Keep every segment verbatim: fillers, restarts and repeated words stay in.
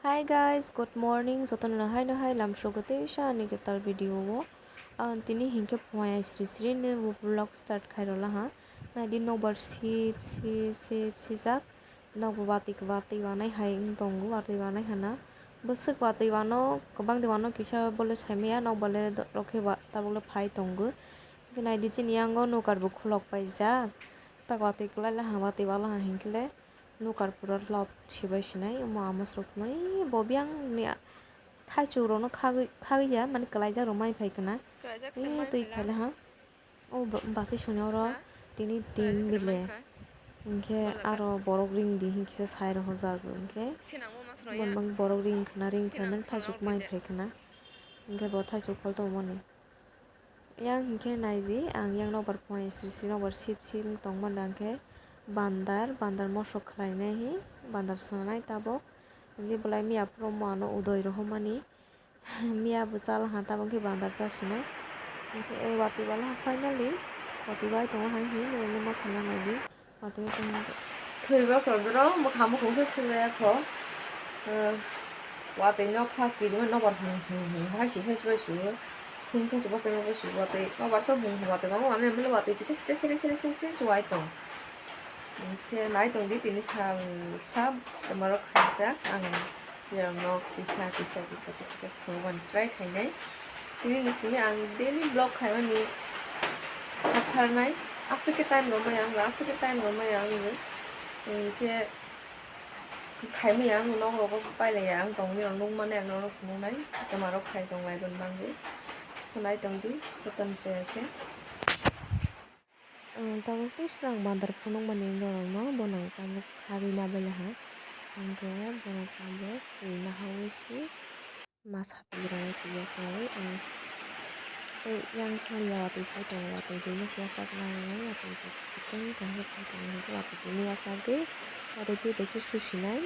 Hi guys, good morning. Jotono no hai no hai lamsok tei sa ani kwtal video o. Ah, tini hinkhe phuya sri sri ni bo vlog start khai rwla ha. Naidi nokbar sip sip sip sijak. Nokbar watwi watwi wanai hai wng tongo, watwi wanai hana. Bwswk watwi wano, kwbang de wano kisa bole saimaya, nokbar le do-, rokhe wa-, tabuk le phai tongo. Hwnkhe naidi chini yango nokar bo khulok paijak. Tak watwi kwlai le ha, watwi wala ha hinkhe le. Nokar pura lab sibai sinai, omo amo srok thumani bo biyang ni a-, thaichuk rokno khagwi, khagwi ya, mani kwlaijak rok mai phai khna. Kwlaijak tei Eh, mai twi phai phai la. La ha. O ba-, bachai soni oro Ha? tini tin Kwlaijak bile. Mai phai. Hinkhe Wala aro borok ring di hinkhe sai rok hojak hinkhe. Thinangmo mas rok ya. Mon bang borok ring khna, ring phai Thinang mani thaichuk mai phai khna. Hinkhe bo thaichuk phal tongmani. Yang hinkhe naidi, ang yang nokbar phunai sri sri nokbar sip sip wng tongmani, hwnkhe bandar, bandar mosok khlainai hi, bandar sanai tabok. Hwnkhe belai miya phuru ano udoi rohormani, miya bo chalaha tabok khe bandar chasinai. Hwnkhe watwi bala finally, watwi bai tongo hai hi, nini ma khana naidi. Watwi tong khe. Thwiba khorokdoro mwkhang mukhung khe sujaya kho. Eh, watwi nok kha kirima nokbar hum hum hum hai sisa sisa suyo. Hum sa suba sa nokbar suyo watwi nokbar sa hum hum watwi nokbar mane mane watwi kisa kisa siri siri siri siri suwai tong. Khe nai tong di tini sal sa tomarok khaisa ang. Nirokno kisa, kisa, kisa, kisa khe phunukmani try khainai. Tini ni simi ang daily vlog khaimani satharnai. Aswk khe time romai ang, aswk khe time romai ang hinwi. Hinkhe khaimaya ang, nok rogo pailaiya ang, tongni rok nukmani ang norok phunuknai. Tomarok khai tonglai boni bagwi. Swlai tongdi, jotono chaya khe. Ang tabuk tei swrang bandar phunukmani norokno, bono ang tabuk khagwi nabaila ha. Hwnkhe bono tabuk twi nahaui se masa twi rwnai twi yachaui ang tei yang thani ya watwi phai tongo, watwi twi no se yasak nangnai, watwi twi kuchung kaham khe phai tongo, hwnkhe watwi twi no yasagwi watwi twi bai khe susinai.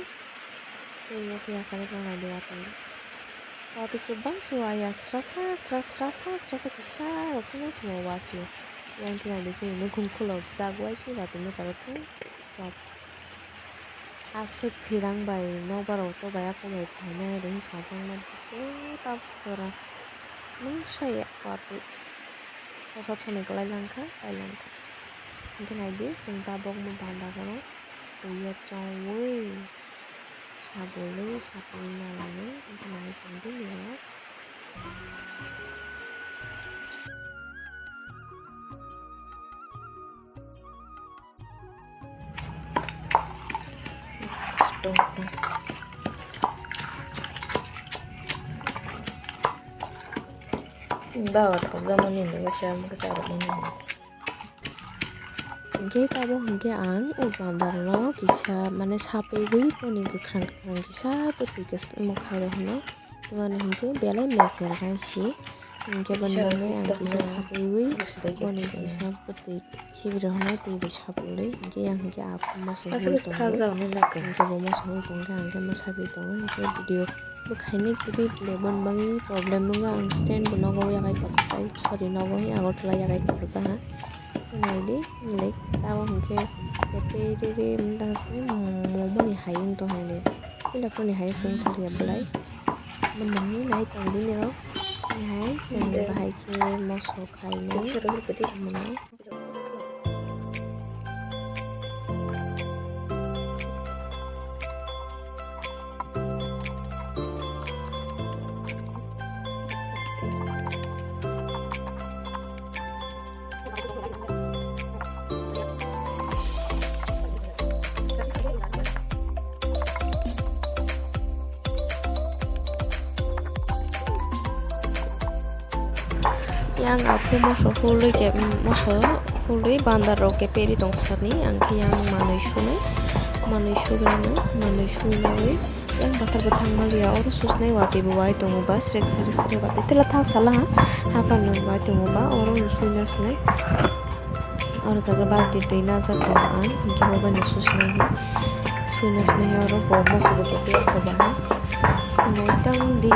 Tei yakhe yasagwi tongnai de watwi. Watwi kwbang se waya srasa, srasa, srasa, srasa kisa rok phano se wa wasio. Yang khe naidi se nukhung khulokjak waisu watwi nokha rok thung chop. Aswk phirang bai nokbar rok to bai ako bai phainai rw sajak ma tabuk jora. Mungsa ya watwi. Sosa thani kwlai langkha, pai langkha. Hwnkhe naidi, chwng tabuk mo bandar rok twi o chongwi sabulwi, sabulwi nalani, hwnkhe nai tongdi nini o. Bawa thokjamani hinwi kisa, kisa rwmani. Hwnkhe tabuk hwnkhe ang o bandar no kisa mane sapegwi boni kwkhwrang kwkhwrang kisa bwtwi kis-, mwkhai rok hinwi. Tamoni hwnkhe belai meser kha si. Hwnkhe boni bagwi ang kisa sapegwi boni kisa bwtwi khibiri hwnwi twi bai sapulwi. Hwnkhe yang hwnkhe aphuru moso hul tongo. Hwnkhe bo moso hul tongkhe ang khe mwsagwi tongo. Hwnkhe video bwkhaini clip le boni bagwi problem wngkha. Ang stand bo nogo yakhai tongkha, sorry, nogo Agartala yakhai tongkha ha. Naidi, like, tabo hwnkhe kepe riri mda hasne momoni hai wng tong hai de. Pila puni hai se wng thangya belai. Mwnwi nai tong di nirok. Hai chwng bahai khe moso khainai. Mwnwi. Yang aphuru moso hulwi ke, moso hulwi bandar rok ke peri tong sani, ang khe yang manwi sunwi, manwi sugrani, manwi sunwi. Yang bathar bwthang maliya, oro susnai watwi bo wai tongo ba, srek srek srek watwi tela thang sala ha, haphang nung wai tongo ba, oro no suina sinai. Oro jaga balti twi najak tongo ang, hwnkhe bo bai no susnai hi, suina sinai oro bo moso bo topia kho ba ha, sinai tang di.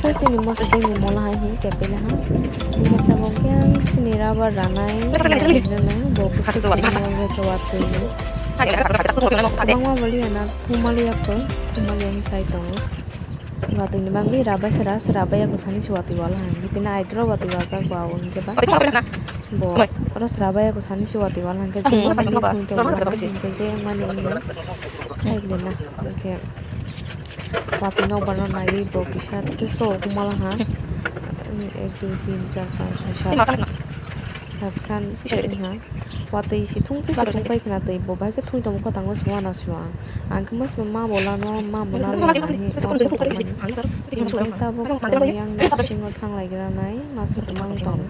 Sini moso tei ni mola hai hin kepela ha. Hingke tabok yang sini rubber ranai, ranai, bo kusu kusu rubber khe watwi ni. Kwbangma bali yana thumali yakho, thumali yang sai tongo. Watwi ni bagwi rubber sera, sera bai yakho sani si watwi wala hai. Hitini aidro watwi wajak bo abo hingke ba. Bo oro sera bai yakho sani si watwi wala hingke je mani hingke je mani hingke. Kaible na hingke. Watwi nokbar no naiwi bo kisa testo kumala ha. Ek, dui, tin, char, panch, choi, sat. Sat khan ha. Watwi si thung phai si thung phai khna twi bo bai khe thung tong kho tango suana suan. Ang khe mas ma bo lano ma bo lano nahi. Tabuk sani yang bisingo thang lai gra nai mas ma tong.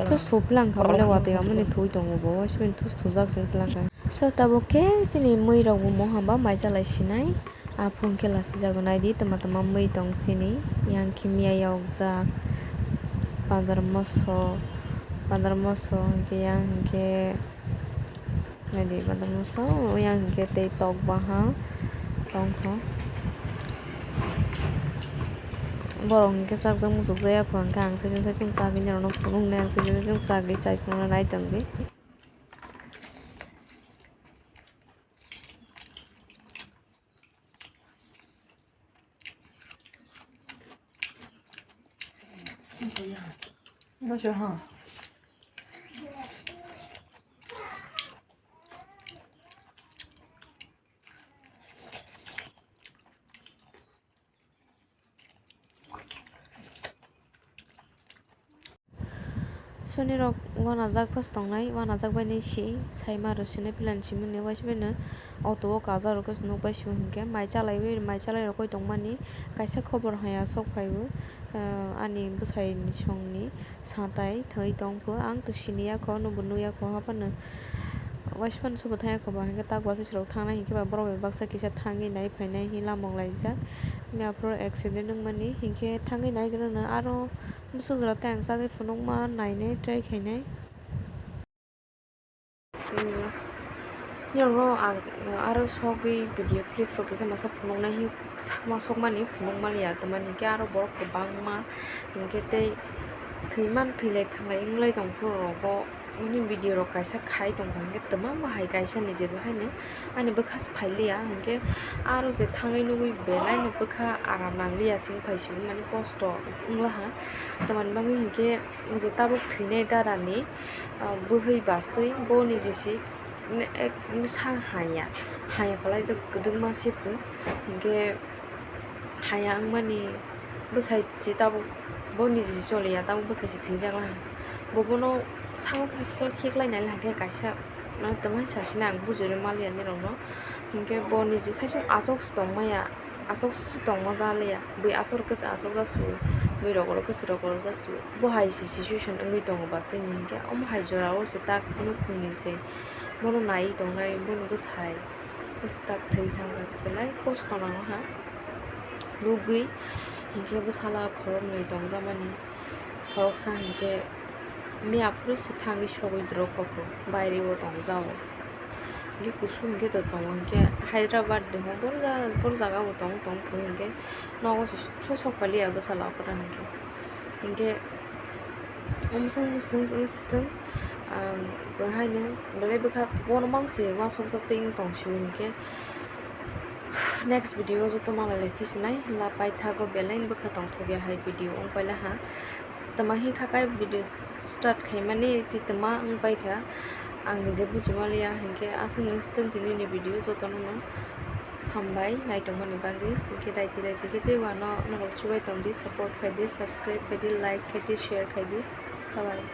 Thus thuplang kha bole watwi amani thui tongo bo. Waisubini thus thujak se phlang kha. So tabuk khe chini mui rok bo mohamba mai chalai sinai. Aphung khe lasijago naidi tama tama mui tong sini. Yang khe miya yokjak. Bandar moso. Bandar moso hingke yang hingke naidi bandar moso yang hingke tei tok baha tongkho. Borok hingke chakjak muchukjak yaphang khe ang saichung saichung chagwi norokno phunuknai ang saichung saichung chagwi chai phunuknai naitongdi. Soni rok wanajak phas tongnai, wanajak bai nai si, saima rw sinai plan simani, waisubeno auto o kaja rok khe nukbai su hinkhe, mai chalaiwi, mai chalai rokoi tongmani, kaisa khobor hai aswk phaibo, ah, ani bwsai songni satai thwi tongkho, ang to siniya kho, nwbo nukya kho, haphano waisubano subo thangya kho ba, hinkhe tak wasai rok thangnai hinkhe ba borok bai baksa kisa thangwi nai phainai hinwi lamok laijak, aphuru accident wngmani hinkhe thangwi naigrano aro. Bwswk jora tei ang chagwi phunukma nainai try khainai. Norokno ang aro sogwi video clip rok kisa masa phunuknai hi sakma sokmani phunukmani ya tongmani hinkhe aro borok kwbangma hinkhe tei thwiman thwilai thanglai wnglai tong phuru rogo. Nini video rok kaisa khai tongkha hinkhe twma bo hai kaisa ni je bo haino ani bwkha se phailiya hinkhe aro je thangwi nugwi belai no bwkha aram nangliya se wngphai sio mani kosto wnglaha tamni bagwi hinkhe je tabuk thwinai dara ni bwhwi baswi bo ni je se ek sang haya haya kwlaijak kwdwkma se pho hinkhe haya wngmani bwsai se tabuk bo niji choliya tabuk bwsai se thwijakla bo bono sango khe khiklai nai hwnkhe kaisa twmai sasini ang bujuri maliya nirokno hinkhe bo niji saichung aswk se tongmaya aswk se tongma jaliya bui aswk rok khe se aswk jak su bui rogoro khe se rogoro jak su bo hai se situation wngwi tongo bwswk ni hinkhe omo hai jora o se tak nukhungni se bono naiwi tongnai bono bwsai. Bwswk tak thwi thangkha belai kosto nango ha. Nugwi hinkhe bwsala khoroknwi tongjakmani. Khoroksa hinkhe miya phuru se thangwi sogwi borok kok baireo tongjago. Hinkhe kusu hinkhe to tongo hinkhe Hyderabad de ho bor jaga bo tong tong thung hinkhe nogo se sok paliya bwsala okra hinkhe. Hinkhe omsong swng swng swng ang bo haino belai bwkha bono mang se uansukjak tei wng tong sio hinkhe next video o joto malai lai phi sinai la paithago belai bwkha tongthokya hai video wng paila ha twma hinkha kai video start khaimani tei twma wng paikha ang nije buji maliya hinkhe aswk nung swtwng tini ni video jotono no. Hambai naitongmani bagwi, hinkhe daiti daiti khe tei uano norok chubai tongdi, support khaidi, subscribe khaidi, like khaidi, share khaidi. Bye bye.